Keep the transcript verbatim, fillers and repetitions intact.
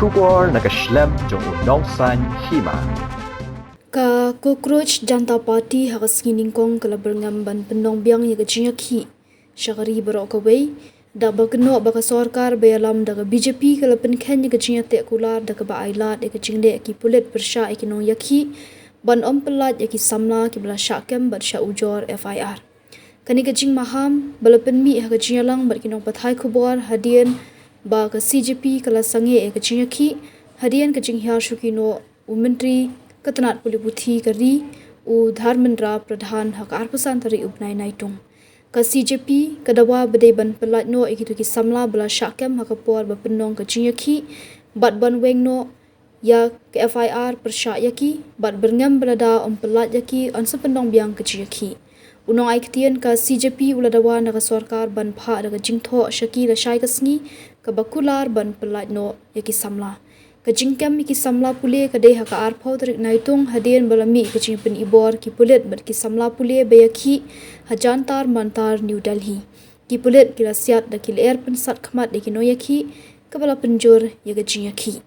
Khubor na ka shlem jong u Nongsaiñ Hima. Ka Cockroach Janta Party ha ka sngi nyngkong ka la byrngem ban pynlong biang ïa ka jingïakhih sha ka ri baroh kawei, da ba kynnoh ba ka sorkar ba ïalam da ka B J P ka la pynkheiñ ïa ka jingïateh kular da kaba ai lad ïa ka jingleh ki pulit pyrshah ïa ki nongïakhih ban ym pyllait ïa ki samla kiba la shah kem bad shah ujor F I R. Kane ka jingmaham ba la pynmih ha ka jingïalang bad ki nongpathai khubor hadien ba ka C J P ka la sangeh ïa ka jingïakhih hadien ka jinghiar shuki noh u Myntri ka tnat pule puthi ka ri, u Dharmendra Pradhan, ha ka arphew san tarik u bnai Naitung. Ka C J P ka dawa ba dei ban pyllait noh ïa kito ki samla ba la shah kem ha ka por ba pynlong ka jingïakhih bad ban weng noh ïa ka F I R pyrshah ïa ki, bad byrngem ba lada ym pyllait ïa ki yn sa pynlong biang ka jingïakhih. U nongai ktien ka C J P u la dawa na ka sorkar ban phah da ka jingthoh sha ki lashai ka sngi kaba kular ban pyllait noh ïa ki samla. Ka jingkem ïa ki samla pule ka dei ha ka arphew tarik Naitung hadien ba la mih ka jingpynibor ki pulit bad ki samla pule ba ïakhih ha Jantar Mantar, New Delhi. Ki pulit ki la siat da ki lyer pynsat khmat ïa ki nongïakhih kaba la pynjur ïa ka jingïakhih.